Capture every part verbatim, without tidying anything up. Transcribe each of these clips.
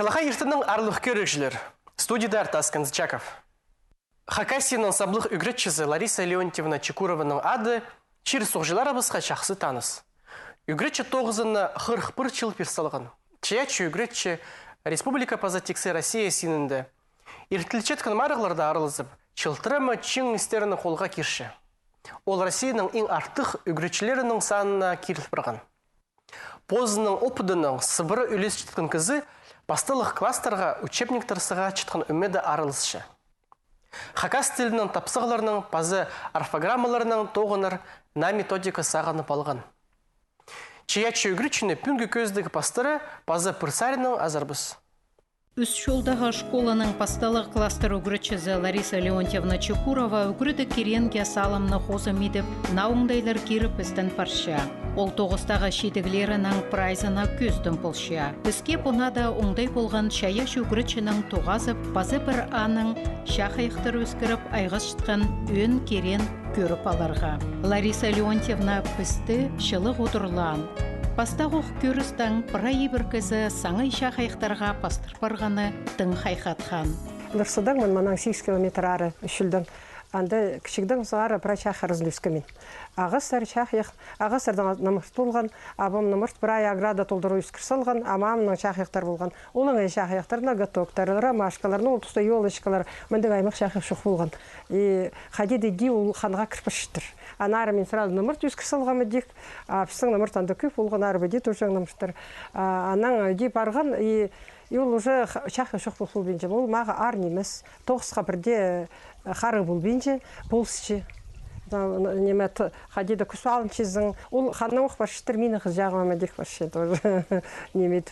Чалахай иртеннең, аарлығ кӧрігҷілер. Студияда Артас Канзычаков. Хакасияның саблығ ӱгретчізі Лариса Леонтьевна Чекурованың ады чир-суғҷыларыбысха чахсы таныс. Ӱгретчі тоғызына хырых пір чыл пир салған. Чайаачы ӱгретчі республика паза тиксі Россия синінде иртілчеткен марығларда араласып, чылтырама чиңістерні холға кирче. Ол Россияның иң артых ӱгретчілерінің санына киріл парған. Позының опыдынаң сыбыра ӱлесчеткен кізі пасталығ класстарға учебниктер сығарчатхан ӧмеде араласча. Хакас тілінің тапсағларынаң паза орфограммаларынаң тоғынар наа методика сағынып алған. Чайаачы ӱгретчіні пӱӱнгі кӧзідіг пастыра паза пір саринаң азарбыс. Ӱс чолдағы школаның пасталығ класстар ӱгретчізі Лариса Леонтьевна Чекурова ӱгредіг киренге салымны хозым идіп, наа оңдайлар киріп істен парча. Ол тоғыстағы чидіглерінің прайзына кӧзідім полча. Піске пу наа даа оңдай полған чайаачы ӱгретчінең тоғазып, паза пір аның чахайахтар ӧскіріп айғасчатхан ӧӧн кирен кӧріп аларға. Лариса Леонтьевна пісті чылығ удурлаан. Пастағох кӧрістең прай ибіркізі саңай чахайахтарға пастыр парғаны тың хайхатхан. Лырсыдаң мин мынаң сигіс километр ары, Ӱсӱлдең. Анда кічігдең сығара прай чахайахтар ӧскем мин. Ағастар чахайах, ағастардаң нымырт полған, абам нымырт прай ограда толдыра ӧскір салған, а мамамның чахайахтар полған. Олаңай чахайахтар, ноготоктар, ромашкалар, ну, ол туста ёлочкалар, мындағ аймах чахайах чох полған. И хайди даа ол ханға кір парчатыр. Аннаңар мин сразу нымырт ӧскір салғам идӧк, а пістің нымырт анда кӧп полған, арба иди тоже нымырттар. А, анаң иди парған, и И ол уже х-, чахайах чох пол полбинча. Ол мағаа аар нимес. Тоғысха пірдее, э, харығ полбинча, полысча. Там, н-, ниме, т-, хайди даа кӱс алынчазың. Ол ханнаң ох парчатыр, минің хызыҷағыма даа парча тоже. Ниме,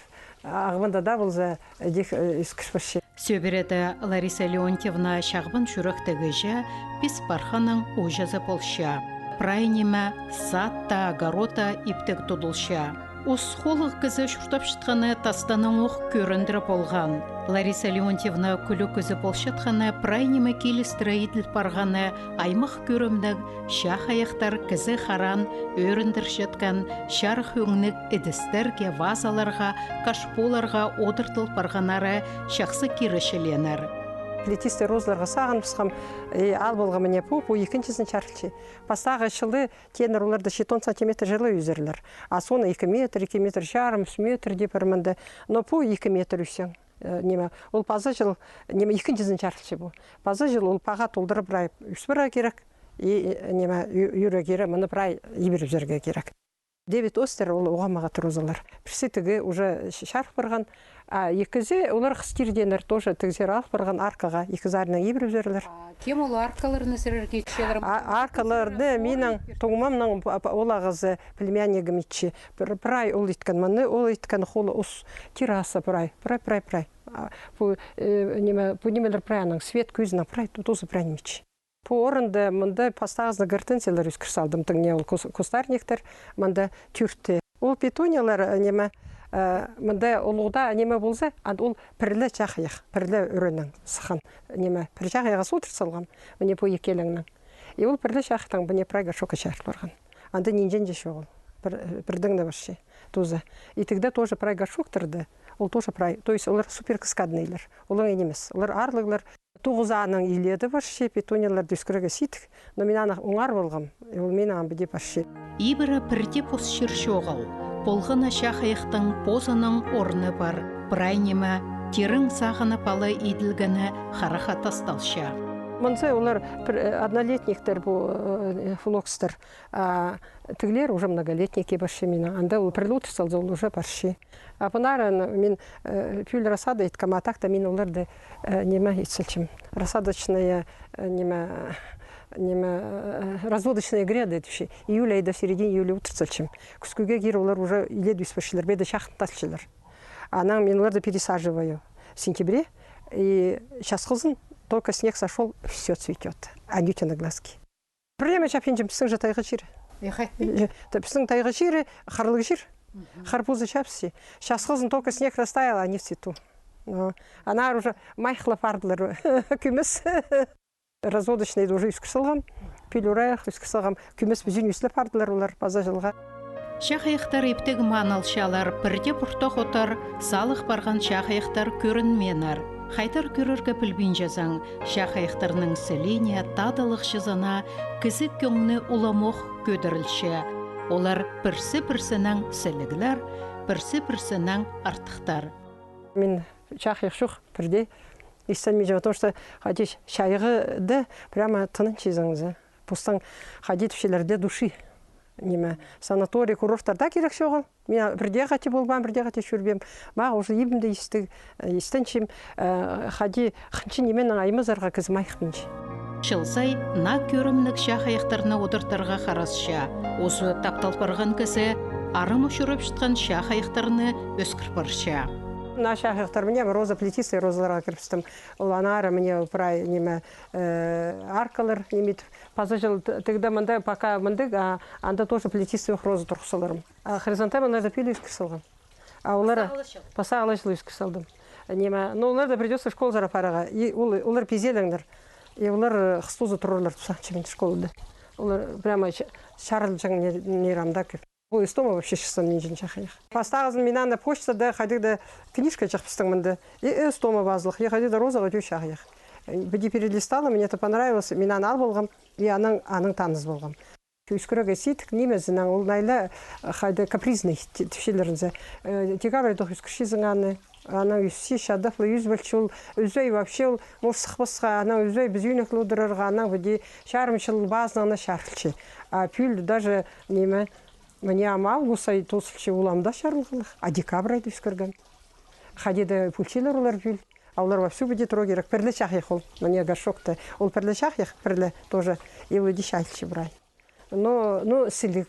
ағбанда даа полза, даа, э, ӧскір парча. Сӧбіреде Лариса Леонтьевна чағбан чӱректіг іҷе, пис парханың ууҷазы полча. Прай ниме, садта, огородта иптіг тудылча. Ус холлығ кізі чуртапчатханы тастанаң ох кӧріндіре полған. Лариса Леонтьевна кӱлӱк кізі полчатханы, прай ниме килістіре иділ парғаны, аймах кӧрімніг чахайахтар кізі харан ӧріндірчеткен чарых ӧңніг ідістерге, вазаларға, кашпуларға одыртыл парғаннары чахсы киречіленер. Плетистый розаларға сағыныбысхам, и ал полғам мына пу, пу ікінҷізін чарылча. Пастағы чылы тееннер оларды читон сантиметр чылы ӧзерлер. А соны ікі метр, ікі метр чарым, ӱс метр дее пір мында. Но пу ікі метр ӧсчең. Э, ниме, ол паза чыл, ниме, ікінҷізін чарылча пу. Паза чыл ол паға толдыра прай ӧс парарға кирек. И, и, ниме, ю-, юрарға кирек, мыны прай ибірібізерге кирек. Дэвид Остер, ол уғаа мағат розалар. Пірсі тігі уже ч-, чарых парған, а ікізі олар хыстирденнер тоже тігзер ал парған аркаға, ікі саринаң ибірібізерлер. А кем ол аркаларны сірерге итчелер? А, аркаларны минің туңмамның па-, па-, ол ағазы, племяннигім итче. Пр-, прай ол иткен, мыны ол иткен холы ус, терраса прай, прай, прай, прай. А, пу, э, ниме, пу нимелер прай аның, свет кӧзінің прай, ту-, тузы прай ниме итче. Пу орында мында пастағызына гортензиялар ӧскір салдым, тың не ол кус-, кустарниктер, мында тӧртте. Ол петуниялар, э, ниме, э, мында улуғда ниме полза, анда ол пір ле чахайах, пір ле ӱренең сыххан. Ниме, пір чахайахха суғ тартып салғам, мына пу ікі елеңнең. И ол пір ле чахайахтаң мына прай горшокка чарыл парған. Анда нинҷе-нинҷе чоғыл. Пір, пірдеңе парча. Тузы. И тігде тоже прай горшоктарда, ол тоже прай. То есть олар суперкаскадныйлар. Олар нимес. Олар аарлығлар. Тоғызы аның иледе парча, петунияларды ӧскірерге сидік, но мин аны оңар полғам, и ол минің ам піди парча. Ибіре пірдее пос чир чоғыл. Полған на чахайахтың позының орны пар. Прай ниме, тирең сағынып ала иділгені харахха тасталча. Мынзы олар пір, э, однолетниктер пу, э, флокстар. А тігілер уже многолетники парча минің. Анда ол пір ле утыр салза, ол уже парча. А пу нарын мин, э, пӱӱл рассада иткем, а так-то мин оларды, э, ниме ит салчам. Рассадочная, э, ниме, ниме, э, разводочная грядка тіпче. Июль айда, середина июля утыр салчам. Кӱскӱге кире олар уже иледе ӧс парчалар, пееде чахын тартчалар. Анаң мин оларды пересаживаю в сентябре. И часхызын, только снег сошёл, всё цветёт. Анютины глазки. Пір ниме чаппинчам, пістің же тайға чир. Е, хайт. Е, та, пістің тайға чир, харлығ чир. Мгм. Хар позы чапсаң. Часхызын только снег растаял, они в цвету. Но. Аннаңар уже майхлап пардылар. Кӧмес. Разводочныйды уже ӧскір салғам. Пӱӱл урайах ӧскір салғам. Кӧмес пӱзін ӧслеп пардылар олар паза чылға. Чахайахтар иптіг маан алчалар, пірдее пуртох одыр, салых парған чахайахтар кӧрінмееннер. Хайдар кӧрерге пілбинчезің, чахайахтарның сілиине, тадылығ чызына кізі кӧңні уламох кӧдірілче. Олар пірсі-пірсінең сіліглер, пірсі-пірсінең артыхтар. Мин чахайах чох пірдее истенминчем, потому что хайди чайғыда прямо тынанчазың за. Постың хайди тіпчелер, для души. Ниме, санаторий, курорттарда кирек чоғыл. Мин пірдее хати полбаам, пірдее хати чӧрбеем. Мағаа уже ибімде истіг, э, истенчем, э, хайди хынча нименең аймазарға кізі майыхтанча. Чыл сай наа кӧрімніг чахайахтарны одыртарға харасча. Узы таптал парған кізі арам учурапчатхан чахайахтарны ӧскір парча. Наа чахайахтар, міне, роза, плетистый розаларға кірібістім. Ол аннаңар, міне, прай, ниме, э, аркалар, ниме, паза чыл т-, тігде мында, пока мындағ, а анда тоже плетистый роза турғыс саларым. А хризантемаларны пӱӱл ӧскір салғам. А олар пасха ла чыл ӧскір салдым. Ниме, но оларны придётся школазар апарарға. И ол, олар пизелеңнер. И олар, э, хыстозы турарлар тіп сағынчам мин школада. Олар прямо ча-, чарылҷаң не-, нир ам даа кӧп. Пу эстома вообще чыхсанминча чахайах. Пастағызын мин аны почтада хайдағ-да книжка чахпастың мында. И эстома пазылых, и хайдағ-да розаға тӧӧй чахайах. Э, піди перелистала, мне это понравилось, мин аны ал полғам, и анаң, анаң таныс полғам. Ӧскірерге сидік нимезінең, ол найлы, э, хайда капризный ти-, тіпчелер зе. Э, декабрьдох ӧскірчезің аны, анаң ӧсче, чадап ла ӧс полча ол, ӧзей вообще ол, может, сыхпасха, анаң ӧзей піс ӱнекле одырарға, анаң піди чарым чыл пазынаң на чарылча. А пӱӱл даже, ниме, мына ам август ай тоозылча, ол ам даа чарылғалах, а декабрь айда ӧскіргем. Хайди-да пӱӱлчелер олар пӱӱл. А олар вообще піди турарға кирек. Пір ле чахайах ол, мына горшокта. Ол пір ле чахайах, пір ле тоже. И ол іди чайылча прай. Но, но сіліг.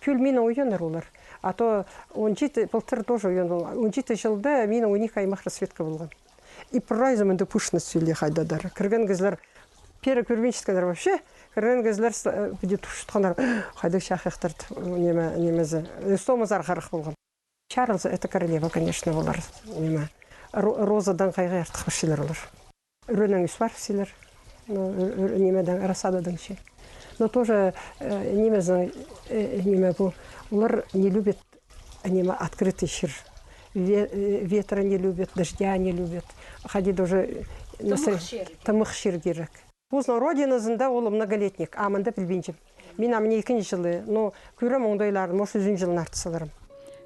Пӱӱл минің ойыннар олар. А то он читі, пылтыр тоже ойын полған. Он читі чылда минің он ікі аймах расцветка полған. И прайзы мында пышный цвели хайдағ-да. Кірген кізілер, пеер кӧрбинчеткеннер вообще. Кірген кізілер с-, э, піди турчатханнар. Хайдағ чахайахтар, ниме, нимезі. Эстомазар харах полған. Чарылза, это королева, конечно, олар. Ниме, ро-, розадаң хайға артых парчалар олар. Ӱренең ӧс парыбысчалар. Ну, ӱр-, ӱр-, нимедең, рассададаң че. Но тоже, э, нимезі, э, ниме пу, олар не любят, ниме, открытый чир. Ве-, э, ветра не любят, дождя не любят. Хайди тоже, э, тымых чир. Тымых чир кирек. Позының родиназында ол многолетник, а мында пілбинчем. Мин ам мына ікінҷі чылы, но кӧрем оңдайларын, может, ӱзінҷі чылын артыс саларым.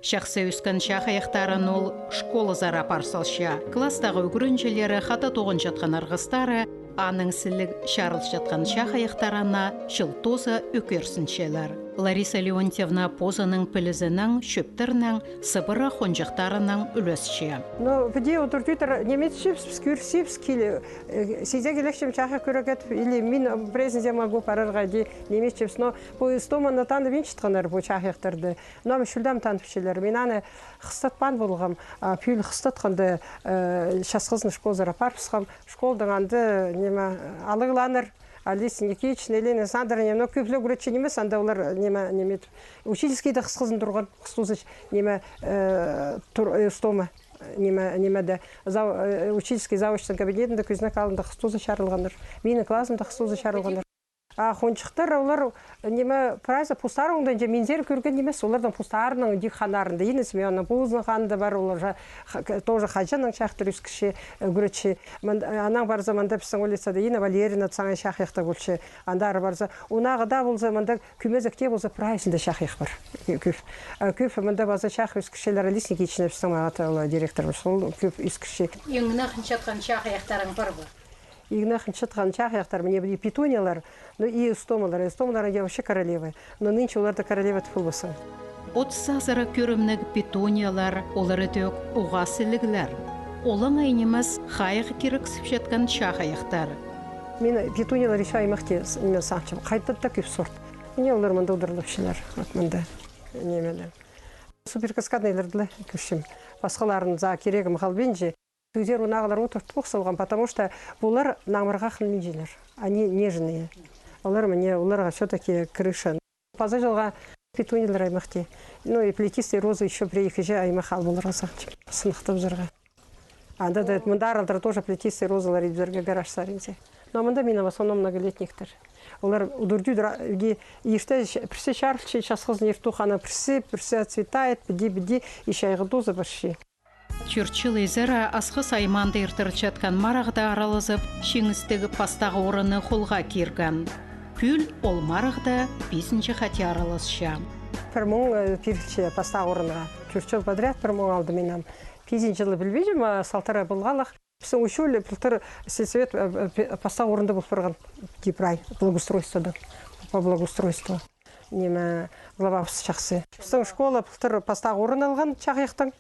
Чахсы ӧскен чахайахтарын ол школазар апар салча. Класстағы ӱгренҷілері, хада тоғынчатхан арғыстары аның сіліг чарылчатхан чахайахтарына чыл тооза ӧкерсінчелер. Лариса Леонтьевна позының пілізінең, чӧптернең, сыбыра хонҷыхтарынаң ӱлесче. Но піди одыртир, ниме итчебіс, кӧрчебіс, киле, э, сизе килчем чахайах кӧрерге тіп, или мин, э, пірезінде могу парарға, иди ниме итчебіс. Но пу эстоманы таныбинчатханнар пу чахайахтарды. Но ам чӱлдем таныбысчалар. Мин аны хыстатпаан полғам, а, пӱӱл хыстатханда, э, часхызын школазар апарыбысхам. Школадаң анда, ниме, алығлааннар. Олеся Никитична, Елена Александровна, но кӧп ле ӱгретчі нимес, анда олар, ниме, ниме, учительскийде хыстазын турған, хыстазы, ниме, э, тур-, э, эстома, ниме, нимеде, зав-, э, учительский завучтың кабинетінде кӧзенек алнында хыстазы чарылғаннар. Минің клазымда хыстазы чарылғаннар. А хонҷыхтар, олар, ниме, прайзы постары оңдайынҷа, минзер кӧрген нимес, оларның постарының иди ханнарында. Ине Семёновна позының ханында пар, олар жа-, ха-, к-, тоже хаҷаннаң чахтыр ӧскірче, э, ӱгретче. Мын-, э, анаң парза, мында пістің улицада Инна Валерьевна саңай чахайахта полча. Андар парза, унағы даа полза, мында Кӱмезекте полза, прайзында чахайах пар. Кӧ-, кӧп. А кӧп мында паза чахай ӧскірчелер, Олеся Никитична пістің мағат, ол директор, ол кӧп ӧскірче. Иң наа хынчатхан чахайахтарың пар ба? Иң наа хынчатхан чахайахтар, мына, и петуниялар, ну, и эстомалар. Эстомалар, они вообще королевы. Но нынче оларды королева тіп полбассың. От сазыра кӧрімніг петуниялар, олар ідӧк уғаа сіліглер. Олаңай нимес хайығ кирексіпчеткен чахайахтар. Мин петуниялар ещё аймах тее с-, ниме сағынчам. Хайдағ-да кӧп сорт. Мына олар мында удурлапчалар. Вот мында. Нимелер. Суперкаскадныйларды ла кӧрчем. Пасхаларын за кирегім халбинче. Тӱзер унағылар одыртып ох салғам, потому что пулар наңмырға хынминчелер. Они нежные. Олар мына, оларға всё-таки крыша. Паза чылға петуниялар аймах тее. Ну и плетистые розы ещё пір-ікі че аймах ал поларға сағынчам. Сыныхтабызарға. Анда даа мында аралдар тоже плетистые розалар идібізерге, гараж саринзе. Но мында минің в основном многолетниктер. Олар удур-тӧдір, иди ирте пірсі чарылча, часхызын иртух, анаң пірсі, пірсі отцветает, піди, піди, и чайғы тооза парча. Тӧрт чыл изере Асхыс аймаанда иртірілчеткен марығда аралазып, чиңістіг пастағы орынны холға кирген. Пӱӱл ол марығда пизінҷі хати араласча. Пір муң, э, пирілче пастағы орынға. Тӧрт чыл подряд пір муң алдым мин ам. Пизінҷі чылы пілбинчем, а салтар полғалах. Пістің учёлы пылтыр сельсовет, э, э, пе-, пастағы орында пол парған, тип, прай, благоустройствода, по благоустройству. Ниме, главабыс чахсы. Пістің школа пылтыр пастағы орын алған Чахайахтаң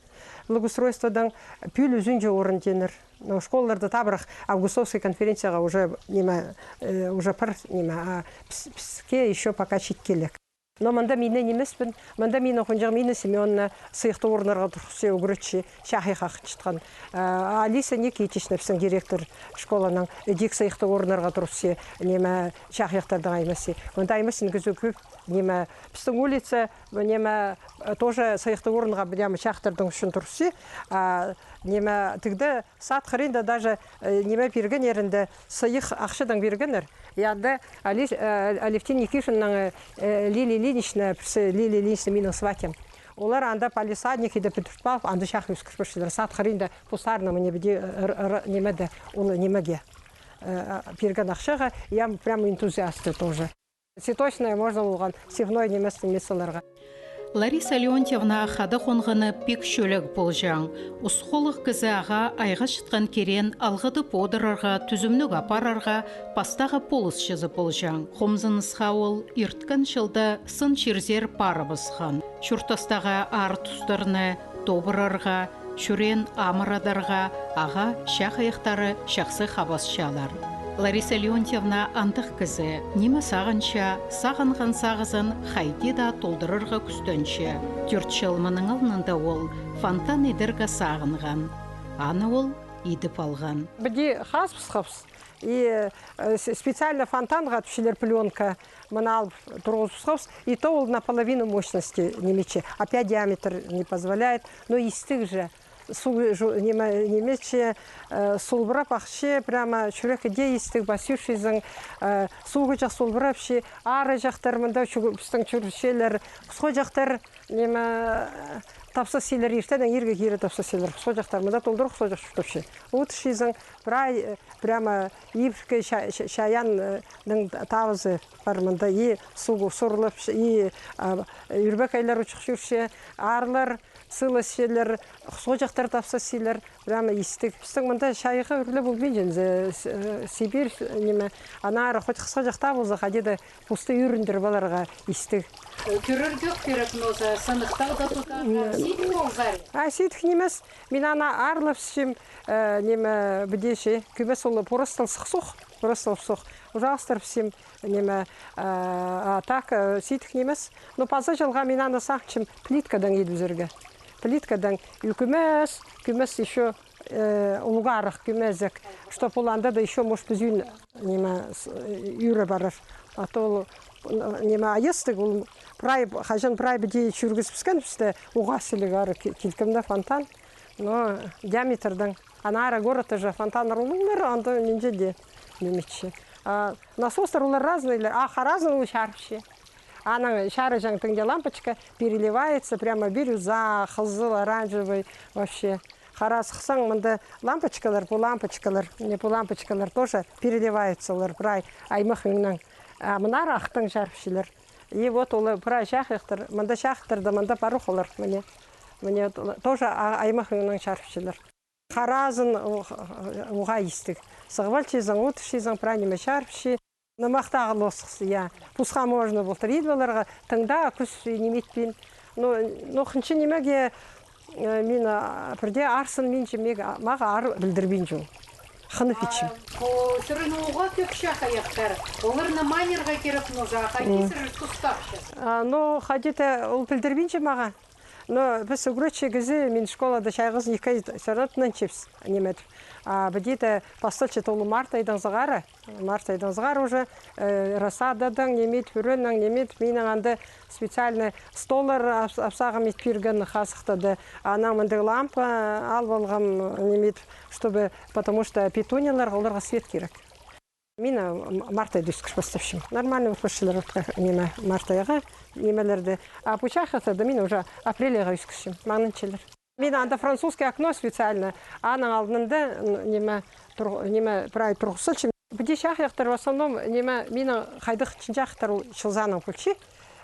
благоустройстводаң, пӱӱл ӱзінҷі орын тееннер. Но школаларда табырах августовский конференцияға уже, ниме, э, уже пар, ниме, а піс-, піске ещё пока читкелек. Но мында мині нимеспін, мында минің хонҷағым Инна Семёновна сыйыхтығ орыннарға турысча, ӱгретче, Чахайах ахчатхан. Э, Алиса Никитична, пістің директор школаның, ідӧк сыйыхтығ орыннарға турысча, ниме, чахайахтарның аймазы. Мында аймазын кізі кӧп, ниме, пістің улица, ниме, тоже сыйыхтығ орынға, прямо чахайахтарның ӱчӱн турысча. А, ниме, тігде сад хыринда даже, э, ниме пиргеннер, анда сыйых ахчадаң пиргеннер. И анда Али-, э, Алевтина Никишиннаң, э, Лилия Ильинична, пірсі, Лилия Ильинична минің сватьям. Олар анда палисадник иде пӱдіртіп алып, анда чахай ӧскірчелер. Сад хыринда пу сарынны мына піди, э, р-, р-, нимеде, ол нимеге, э, пирген ахчаға, я прям энтузиасты тоже. Цветочная можно полған, севной нимес, нимес оларға. Лариса Леонтьевна хада хонғаны пик чӧлег полҷаң. Ус холлығ кізі ағаа айғасчатхан киреен алғыдып одырарға, тӱзімніг апарарға пастағы полысчызы полҷаң. Хомзынысха ол ирткен чылда сын чирзер парыбысхан. Чуртастағы аар тустарны тобырарға, чӱреен амырадарға ағаа чахайахтары чахсы хабасчалар. Лариса Леонтьевна андағ кізі, ниме сағынча, сағынған сағызын хайди даа толдырарға кӱстенче. Тӧрт чыл мының алнында ол фонтан идерге сағынған. Аны ол идіп алған. Піди хазыбысхабыс. И, э, с-, специально фонтанға тіпчелер пленка. Мына алып турғызыбысхабыс. И то ол наполовину мощности ниметче. Опять диаметр не позволяет. Но истіг же. Суғ жу-, ниме, ниметче, э, сулбырап ахча, прямо чӱрекке дее истіг, пас чӧрчезің, э, суғҷах сулбырапча, арығҷахтар, мында чӱ-, пістің чӧрчелер, хусхаҷахтар, ниме, тапсасчалар, иртеннең ирге кире тапсасчалар, хусхаҷахтар, мында толдыра хусхаҷах чуртапча. Одырчазың, прай, э, прямо ибіркі ча-, ча-, чайаанның табызы пар мында, и суғ сурлапча, и, а, ӱрбекайлар учух чӧрче, аарлар сыыласчалар, хусхаҷахтар тапсасчалар, прямо истіг. Пістің мында чайғы ӱрле полбинча, э, с-, э, Сибирь, ниме, аннаңар хоть хысхаҷах таа полза, хайди даа пусты ӱріндіріп аларға истіг. Кӧрерге кирек, но за сыныхтағ даа тутарға, сидік ол зар. А, сидік нимес. Мин аны аарлапчам, э, ниме, піди чи, кӧмес ол просто сых суғ, просто суғ. Ужалыстырыбысчам, ниме, э, а так, э, сидік нимес. Но паза чылға мин аны сағынчам плиткадаң идібізерге. Плиткадаң, и кӧмес, кӧмес ещё, э, улуғарах кӧмезек, чтоб ол анда даа ещё, может, пӱзін, ниме, с-, э, ӱре парар. А то ол, м, ниме, айастығ, ол прай, хаҷан прай піди чӱргізібіскен пісті, уғаа сіліг ары ки-, килкімде фонтан. Но диаметрдаң. Аннаңар городта же фонтаннар улуғлар, анда нинҷе дее ниметче. А насостар олар разныйлар, а харазын ол чарыпча. Анаң чарыҷаң тыңда лампочка переливается, прямо бирюза, хызыл, оранжевый, вообще. Хара сыхсаң, мында лампочкалар, пу лампочкалар, мына пу лампочкалар тоже переливается, олар прай аймах ӱннең. А мынаар ахтаң чарыпчалар. И вот олар прай чахайахтар, мында чахайахтар даа, мында парох олар, мына. Мына тоже а-, аймах ӱннең чарыпчалар. Харазын у-, уғаа истіг. Сығып алчазың, одырчазың, прай ниме чарыпча. Нымахтағы лосхс, я. Пусха можно полтыр идіп аларға, тыңда кӱс ниметпин. Ну, ну, хынча нимеге, э, мин, а, пірдее арсынминчам, меге, а, мағаа аар пілдірбинче ол. Хынып итчем. А пу сірернің уғаа кӧп чахайахтар. Оларны майнирға кирек, ну, за хайди сірер тустапчазар? А, ну, хайди даа ол пілдірбинче мағаа. Но піс ӱгретчі кізі, мин школада чайғызын ікі ай всё равно тынанчабыс, ниме тіп. А піди дее пасталча толу март айдаң сығара, март айдаң сығара уже, э, рассададаң, ниме тіп, ӱреннең, ниме тіп, минің анда специальный столлар ап-, апсағым ит пирген хазыхтада. Анаң мындағ лампа алып алғам, ниме тіп, чтобы, потому что петунияларға, оларға свет кирек. Мин, а, м-, март айда ӧскір пастапчам. Нормально ӧскірчелер отха, ниме, март айға, нимелерді. А пу чахайахтарды мин уже апрель айға ӧскірчем, маңнанчалар. Мин анда французский окно специально, аның алнында, н-, ниме, тур-, ниме, прай турғыс салчам. Піди чахайахтар в основном, ниме, минің хайдағ чынҷахтар ол чыл саның полча.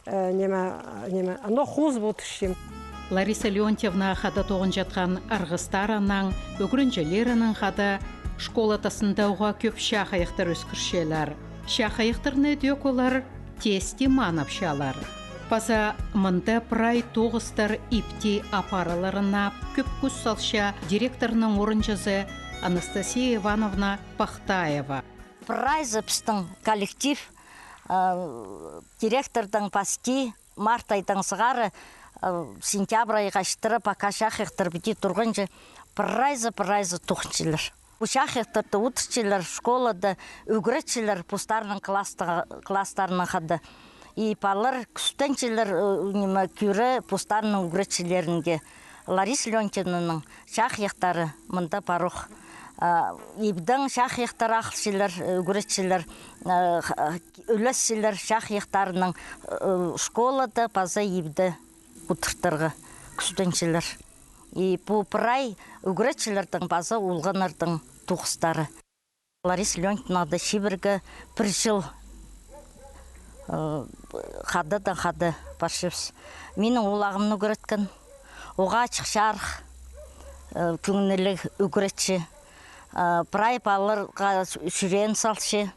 Э, ниме, ниме, но хозып одырчам. Лариса Леонтьевна хада тоғынчатхан арғыстарынаң, ӱгренҷілерінең хада школа тасында уғаа кӧп чахайахтар ӧскірчелер. Чахайахтарны тӧӧк олар тесте манапчалар. Паза мында прай тоғыстар ипти апарыларына кӧп кӱс салча директорның орынҷызы Анастасия Ивановна Пахтаева. Прайзы пістің коллектив, э, директордаң пасти, март айдаң сығара, э, сентябрь айға читіре, пока чахайахтар піди турғанҷа, прайзы, прайзы тоғынчалар. Пу чахайахтарды одырчалар школада, ӱгретчілер постарының класста-, кластарынаң хада. И палалар кӱстенчелер, э, ниме, кӧре постарының ӱгретчілерінге. Лариса Леонтьевнаның чахайахтары мында парох. А, ибдең чахайахтар ағылчалар, э, ӱгретчілер, э, х-, ӱлесчелер чахайахтарынаң, э, школада паза ибде одыртарға кӱстенчелер. И пу прай ӱгретчілердің паза олғаннарның тоғыстары. Лариса Леонтьевнаға чибіргі пір чыл, э, хададаң хада парчабыс. Минің ол ағамны ӱгреткен, уғаа чых-чарых, э, кӧңніліг ӱгретчі. Э, прай палаларға чӱреен салча.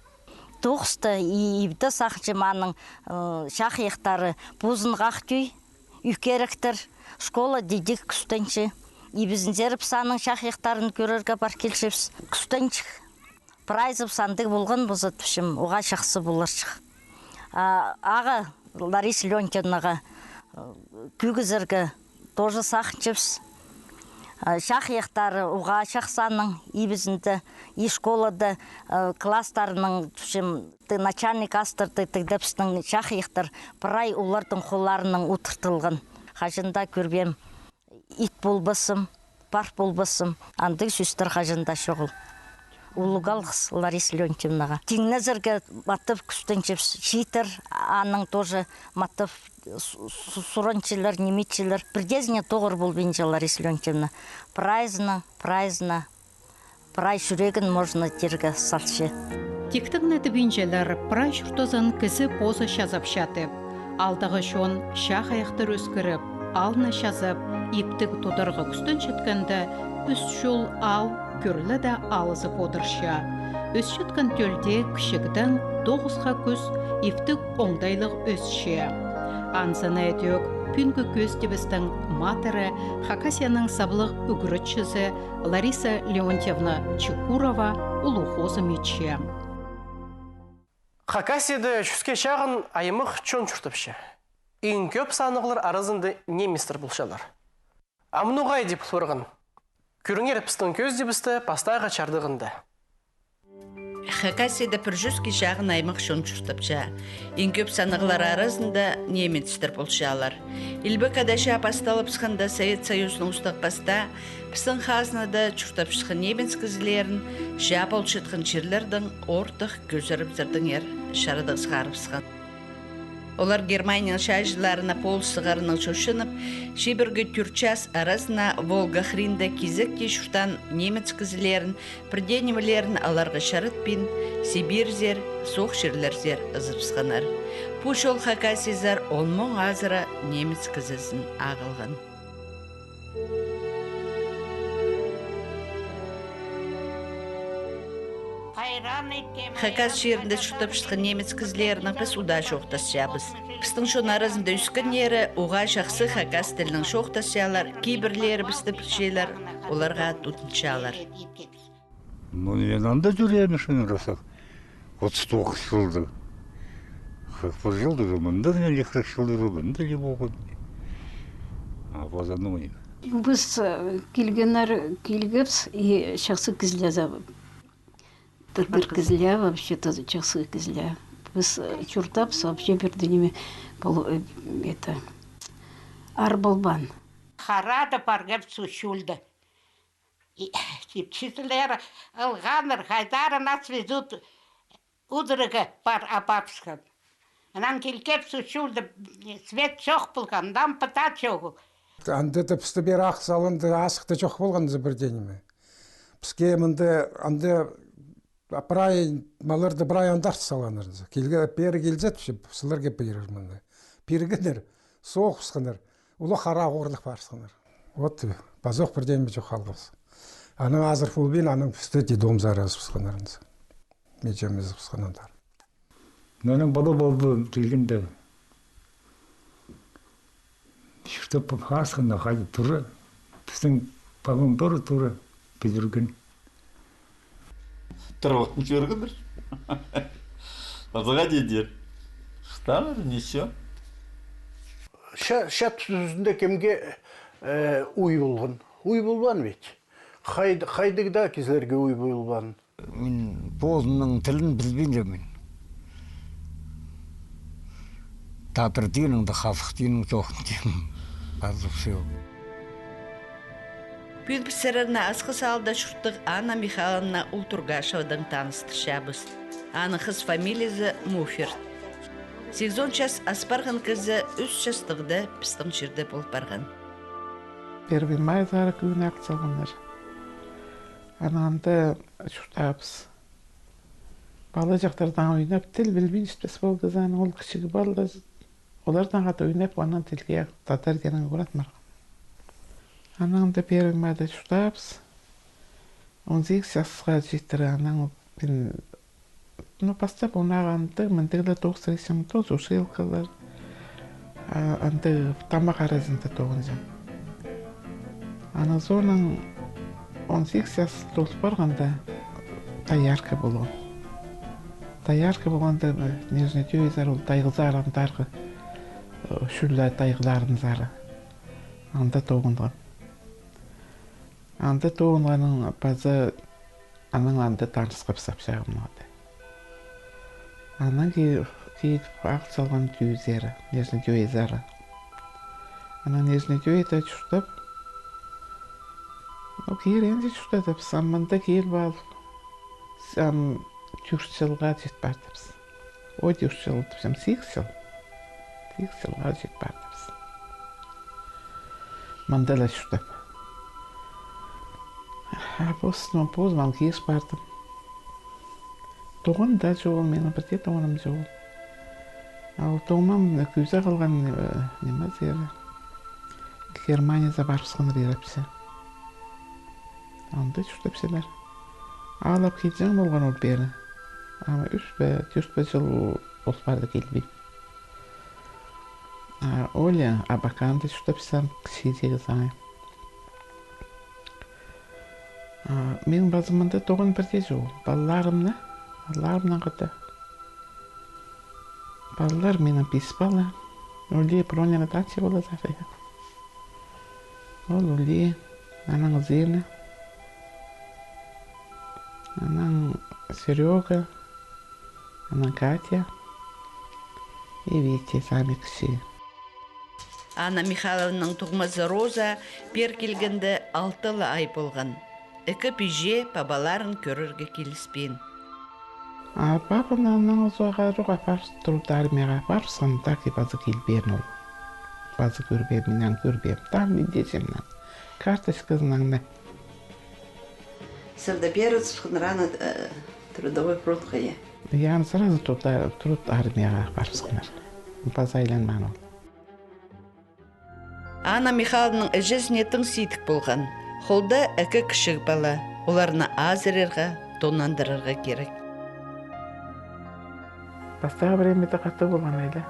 Тоғыста и ибде сағынчам аның, э, чахайахтары позынғах тӧӧй, ӧкеректер, школада идӧк кӱстенче. Ибізінзер піс аның чахайахтарын кӧрерге пар килчебіс. Кӱстенчек. Прайзыбыс андағ полған полза, тіпчем, уғаа чахсы поларҷых. А, аға Лариса Леонтьевнаға, э, кӧгізерге тоже сағынчабыс. Э, чахайахтары уғаа чахсы аның ибізінде, и школада, э, кластарының, тіпчем, т-, начальный кластарда тігдебістің чахайахтар прай олардың холларынаң одыртылған. Хаҷан даа кӧрбеем, ит полбассым, пар полбассым, андағ сӧстер хаҷан даа чоғыл. Улуғ алғыс Лариса Леонтьевнаға. Тиңнезерге матап кӱстенчебіс, чииттер аның тоже матап су-, су-, суранчалар, ниме итчелер. Пірдеезіне тоғыр полбинча Лариса Леонтьевна. Прайзына, прайзына, прай чӱрегін, можно тирге, салча. Тиктіг не тібинчелер, прай чуртазын кізі позы чазапча тіп. Аалдағы чон чахайахтар ӧскіріп, аалны чазап, иптіг тударға кӱстенчеткенде, ӱс чул аал кӱрле дее алызып одырча. Ӧсчеткен тӧлде кічігдең тоғысха кӱс иптіг оңдайлығ ӧсче. Анзына ідӧк пӱӱнгі кӧзідібістің матыры, Хакасияның саблығ ӱгретчізі Лариса Леонтьевна Чекурова улуғ хозым итче. Хакасияда чӱске чағын аймах чон чуртапча. Иң кӧп саннығлар аразында немецтер полчалар. Ам ноға иди пол парған? Кӧріңер пістің кӧзідібісті пастағы чардығында. Хакасияда пір чӱске чағын аймах чон чуртапча. Иң кӧп саннығлар аразында немецтер полчалар. Илбек Ада чаа пасталыбысханда, Совет Союзының устағ пастаа, пістің хазнада чуртапчатхан немец кізілерін чаа полчатхан чирлердең ортых кӧзірібізердеңер чарадығ сығарыбысхан. Олар Германияның чааҷыларына полыс сығарынаң чочынып, чибіргі тӧрт час аразына Волга хыринда кизекте чуртаан немец кізілерін, пірдее нимелерін аларға чаратпин, Сибирьзер, соох чирлерзер ызыбысханнар. Пу чол Хакасиязар он муң азыра немец кізізін ағылған. Хакас чирінде чуртапчатхан немец кізілерінең піс удаа чоохтасчабыс. Пістің чон аразында ӧскеннері уғаа чахсы хакас тілінең чоохтасчалар, кибірлері пісті пілчелер, оларға тудынчалар. Ну, мин анда чӧрем, шын ырасах. Отыс тоғыс чылда. Хых пір чылда уже мында, мин хых чылда уже мында не полған. А паза, ну, мин. Піс, э, килгеннер, килгебіс, и чахсы кізілер. Тыдыр кізілер, вообще-то чахсы кізілер. Піс, э, чуртабыс, вообще пірдее ниме, пол-, э, это, ар полбаан. Харада паргабыс чулда. И, чипчізілер ылғаннар, хайдағ нас везут. Удырығ пар апарыбысхан. Анаң килгебіс, чулда свет чох полған, лампа даа чоғыл. Анда даа пісті пеер ағыл салғанда азых таа чох полған за пірдеңе ме. Піске мында, анда прай, малларды прай анда артыс салғаннар. Килге, пеер килзе, піске, сілерге пирер мында. Пиргеннер, соғыбысханнар. Улуғ хараа хорығ парыбысханнар. Вот, пазох пірдеңе чох халғабыс. Анаң азыр полбин, анаң пісті детдомзар ызыбысханнар. Мечеміз ызыбысханнар. Мының пала полды килгенде. Чуртап парыбысханда хайди тура. Пістің палаң тура, тура пӱдірген. Тырбахтың чӧргендір. Азаға дидір. Штаныр, ничего. Ша-, ша тузында кемге, э, уй полған? Уй полбаан ведь. Хай-, хайдағ даа кізілерге уй полбаан. Мин позымның тілін пілбинчем мин. Тадар тиинің дее, хазах тиинің чоғын тиим. Азы всё. Пӱӱл піс сірерні Асхыс аалда чурттығ Анна Михайловна Ултургашевадаң таныстырчабыс. Аның хыс фамилиязы Муферт. Сигізон час ас парған кізі ӱс частығда пістің чирде пол парған. Первый майзар кӱн ағыл салғаннар. Анаң анда чуртаабыс. Палаҷахтардаң ойнап, тіл пілбинчетпес полды, анаң ол кічіг палалар, олардаң хада ойнап, анаң тілге тадар тиинің ӱгретіп парған. Анаң анда первый майда чуртаабыс. Он сигіс часха читіре, анаң пин Ну, пастап ағаа андағ, мындағ ла тоғыстар, тоже ушилкалар. А, андағ тамах аразында тоғынчам. Анаң соонаң он сигіс час толып парғанда, доярка полған. Доярка полғанда, э, Нижний Тӧӧйзар, ол тайғазар андарғы, э, чӱлле тайғаларынзар. Анда тоғынғам. Анда тоғынғаным паза анаң анда танысхабыс апсағымнаң. Анаң ки-, киліп ағыл салған Тӧӧйзер, Нижний Тӧӧйзар. Анаң Нижний Тӧӧйде чуртап, ну, киренде чуртадыбыс, ам мында киліп алып, ам тӧрт чылға чит пардыбыс. Ой, тӧрт чыл, тіпчем, сигіс чыл. Сигіс чылға чит пардыбыс. Мында ла чуртап. А пос, ну, позым ам киріп пардым. Туған даа чоғыл, минің пір дее туғаным чоғыл. А ол туғаным кӧзі халған, э, ниме, сері. Германиязар парыбысханнар ирепче. Анда чуртапчалар. Аалап килҷең полған ол пеер. Ам ӱс пе, тӧрт пе чыл пол парды килбин. А Оля Абаканда чуртапча, кічіҷегі саңай. А минің пазымда туған пір дее чоғыл. Палаларымны, палаларымнаң хада. Палалар минің пис пала. Улии Пронина Татья полазар, я. Ол улии, анаң Зина, анаң Серёга, анаң Катя и Витя, самый кічіг. Анна Михайловнаның туғмазы Роза пеер килгенде алты ла ай полған. Ікі пиҷе пабаларын кӧрерге киліспеен. А папаны анаң сооға чох апарып, трудармияға апарыбысхан, так и паза килбеен ол. Паза кӧрбеем, минең кӧрбеем. Там мин дее чемнең. Карточказынаң на. Сірерні пеер ызыбысханнар ана, э, трудовой фронтха, я? Я, аны сразу туда, трудармияға апарыбысханнар. Паза айланмаан ол. Анна Михайловнаның іҷезіне тың сидік полған. Холда ікі кічіг пала. Оларны азырирға, тонандырарға кирек. Пастағы времяда хатығ полған айлар.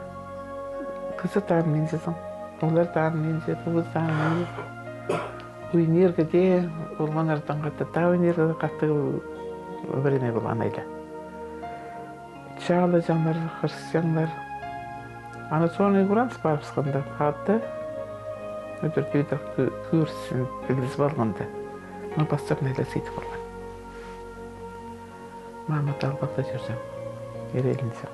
Кізі таныминчазың. Олар таныминча, пу кізі таныминча. Ойнирға дее, олғаннардаң хада даа ойнирға хатығ время полған айлар. Чаалаҷаңнар, хырысчаңнар. Аны соонаң курас парыбысханда, хада, ӱдір-тӧдір кӧ-, кӧрісчең, пілізіп алғанда. Ну, пастап ла сидік полған. Мама талбақта чӧрчең, ирелінчең.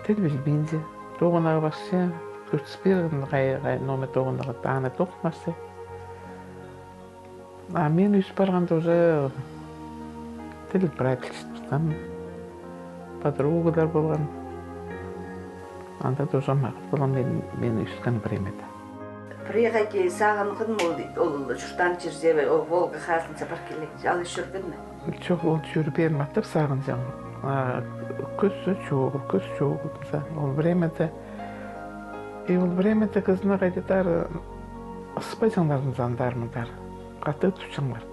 Тіл пілбинче, тоғынарға парча, кӧртіс пирген, хай, хай, номер тоғынарға, аны тоғынмасча. А мин ӧс парғанда уже тіл прай пілчетпін. Подругалар полған. Анда тоже мағат полған мен, мен ӧскен времяда. Пірее хайди сағынғаның ол, ол чуртаан чирзер, ол Волга хазынзар пар киле, алай чӧргенің бе? Чох, ол чӧрбеем, матап сағынчам. А кӱс чоғыл, кӱс чоғыл, тізе, ол времяда. И ол времяда кізіні хайди-даа ыспаҷаңнар, андар-мындар. Хатығ тутчаңнар.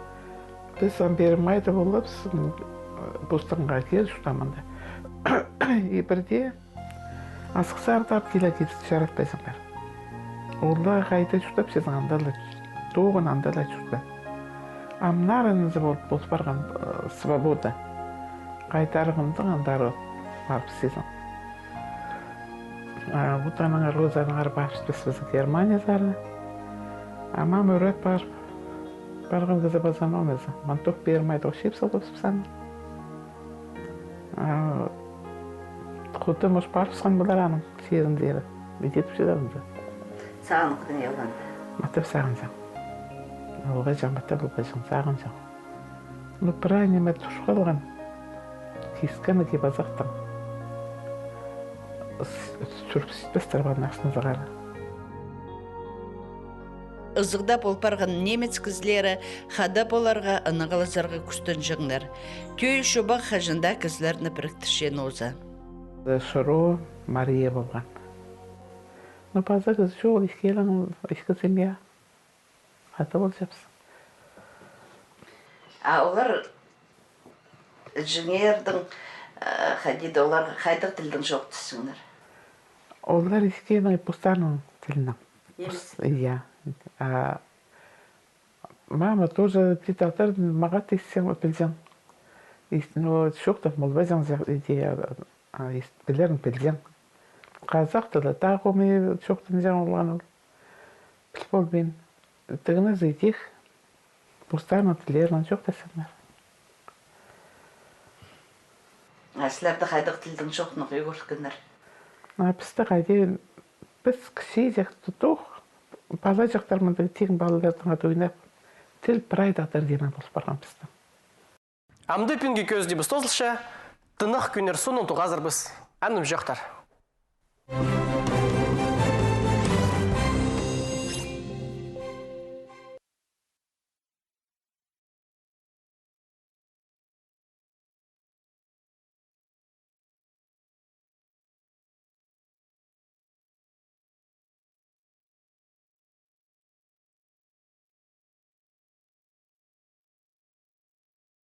Піс ам пеер майда поларбыс, м, постарыңа киліп чуртаан мында. И пірдее Асхыссар тап киле, киліп чаратпаҷаңнар. Олар хайда чуртапчазың, анда ла, тоғын анда ла чурта. Ам нарын зе пол, пол парған, э, свобода. Хайдар хынзаң, андар парыбысчазың. А вот аннаңар, Розанаңар парыбысхабыс Германиязар. А мама ӱреп пар, парған кізі паза нооза. Мантух пеер майда ох чип салыбысхан. А худым уж парыбысхан полар аның сиріндері. Иди тіпчелерінде. Сағынғаның алғанда? Матап сағынчам. Олғаҷаң, матап олғаҷаң, сағынчам. Ну, прай ниме тур халған. Кискені кип азахтаң. С-, сӱріп ситпестер барын ахсын сығара. Ызыхта пол парған немец кізілері хада поларға, ынағлазарға кӱстенҷеңнер. Тӧӧй чобағ хаҷан даа кізілерні піріктірче нооза. Шыро Мария полған. Ну, паза кізі чоғыл, іккелең, ікі семья. Хада полчабыс. А олар іҷеңернің, э, хайди-да, олар хайдағ тілнең чоохтасчаңнар? Олар іккенің постарының тілінең. Немец? Пос-, я. А мама тоже пит аттар мағат исчең, пілҷең. Ис-, ну, чоохтап полбаҷаң, иди, а, ис-, пілерін пілҷең. Хазах тілі тағ омай чоохтанҷаң полған ол. Піл полбин. Тігінізі тих. Постарының тіллерінең чоохтасчаңнар. А сірерні хайдағ тілнең чоохтанарға ӱгреткеннер? А пісті хайди, піс кічіҷек тутух, палаҷахтар мындағ тиң палаларнаң ойнап, тіл прай тағдыр тиңнең пол парған пістің. Амды пӱӱнгі кӧзідібіс тоозылча, тынағ кӱннер соонаң тоғазарбыс. Анымҷохтар.